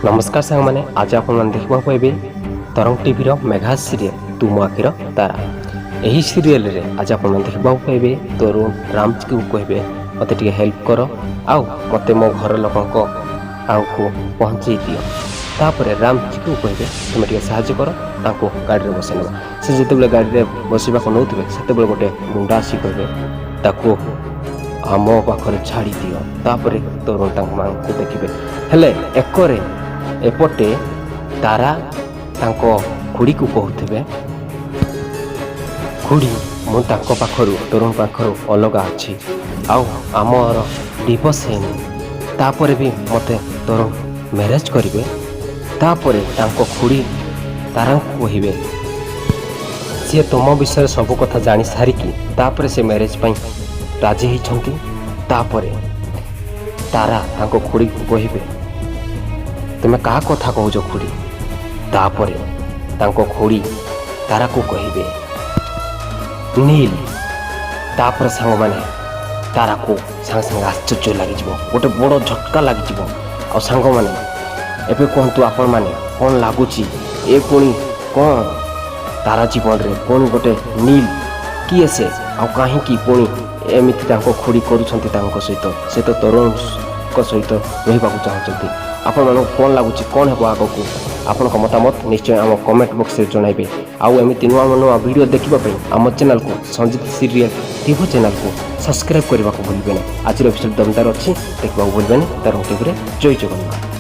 ନମସ୍କାର ସାଙ୍ଗମାନେ, ଆଜି ଆପଣମାନେ ଦେଖିବାକୁ ପାଇବେ ତରଙ୍ଗ ଟିଭିର ମେଘା ସିରିଏଲ୍ ତୁ ମୋ ଆଖିର ତାରା। ଏହି ସିରିଏଲରେ ଆଜି ଆପଣମାନେ ଦେଖିବାକୁ ପାଇବେ, ତରୁଣ ରାମକୁ କହିବେ, "ମୋତେ ଟିକେ ହେଲ୍ପ କର ଆଉ ମୋତେ ମୋ ଘର ଲୋକଙ୍କ ଆଗକୁ ପହଞ୍ଚେଇ ଦିଅ।" ତାପରେ ରାମଜୀକୁ କହିବେ, "ତୁମେ ଟିକେ ସାହାଯ୍ୟ କର, ତାଙ୍କୁ ଗାଡ଼ିରେ ବସାଇ ନେବା।" ସେ ଯେତେବେଳେ ଗାଡ଼ିରେ ବସିବାକୁ ନେଉଥିବେ, ସେତେବେଳେ ଗୋଟେ ଗୁଣ୍ଡା ଆସି କହିବେ, "ତାକୁ ଆମ ପାଖରେ ଛାଡ଼ି ଦିଅ।" ତାପରେ ତରୁଣ ତାଙ୍କ ମାଆଙ୍କୁ ଦେଖିବେ। ହେଲେ ଏକରେ ଏପଟେ ତାରା ତାଙ୍କ ଖୁଡ଼ିକୁ କହୁଥିବେ, "ଖୁଡ଼ି, ମୁଁ ତାଙ୍କ ପାଖରୁ, ତରୁଣ ପାଖରୁ ଅଲଗା ଅଛି ଆଉ ଆମର ଡିଭୋର୍ସ ହେଇନି। ତାପରେ ବି ମୋତେ ତରୁଣ ମ୍ୟାରେଜ୍ କରିବେ।" ତାପରେ ତାଙ୍କ ଖୁଡ଼ି ତାରାଙ୍କୁ କହିବେ, "ସିଏ ତୁମ ବିଷୟରେ ସବୁ କଥା ଜାଣି ସାରିକି ତାପରେ ସେ ମ୍ୟାରେଜ୍ ପାଇଁ ରାଜି ହେଇଛନ୍ତି।" ତାପରେ ତାରା ତାଙ୍କ ଖୁଡ଼ିକୁ କହିବେ, "ତୁମେ କାହା କଥା କହୁଛ ଖୁଡ଼ି?" ତାପରେ ତାଙ୍କ ଖୁଡ଼ି ତାରାକୁ କହିବେ, "ନୀଲ।" ତାପରେ ସାଙ୍ଗମାନେ, ତାରାକୁ ସାଙ୍ଗେ ସାଙ୍ଗେ ଆଶ୍ଚର୍ଯ୍ୟ ଲାଗିଯିବ, ଗୋଟେ ବଡ଼ ଝଟକା ଲାଗିଯିବ। ଆଉ ସାଙ୍ଗମାନେ, ଏବେ କୁହନ୍ତୁ ଆପଣମାନେ, କ'ଣ ଲାଗୁଛି? ଏ ପୁଣି କ'ଣ ତାରା ଜୀବନରେ ପୁଣି ଗୋଟେ ନୀଲ? କିଏ ସେ ଆଉ କାହିଁକି ପୁଣି ଏମିତି ତାଙ୍କ ଖୁଡ଼ି କରୁଛନ୍ତି ତାଙ୍କ ସହିତ? ସେ ତ ତରୁଣଙ୍କ ସହିତ ରହିବାକୁ ଚାହୁଁଛନ୍ତି। ଆପଣମାନଙ୍କୁ କ'ଣ ଲାଗୁଛି, କ'ଣ ହେବ ଆଗକୁ? ଆପଣଙ୍କ ମତାମତ ନିଶ୍ଚୟ ଆମ କମେଣ୍ଟ ବକ୍ସରେ ଜଣାଇବେ। ଆଉ ଏମିତି ନୂଆ ନୂଆ ଭିଡ଼ିଓ ଦେଖିବା ପାଇଁ ଆମ ଚ୍ୟାନେଲକୁ, ସଞ୍ଜିତ ସିରିଏଲ୍ ଟିଭି ଚ୍ୟାନେଲକୁ ସବସ୍କ୍ରାଇବ୍ କରିବାକୁ ଭୁଲିବେନି। ଆଜିର ଏପିସୋଡ଼ ଦମଦାର ଅଛି, ଦେଖିବାକୁ ଭୁଲିବେନି ତରଙ୍ଗ ଟିଭିରେ। ଜୟ ଜଗନ୍ନାଥ।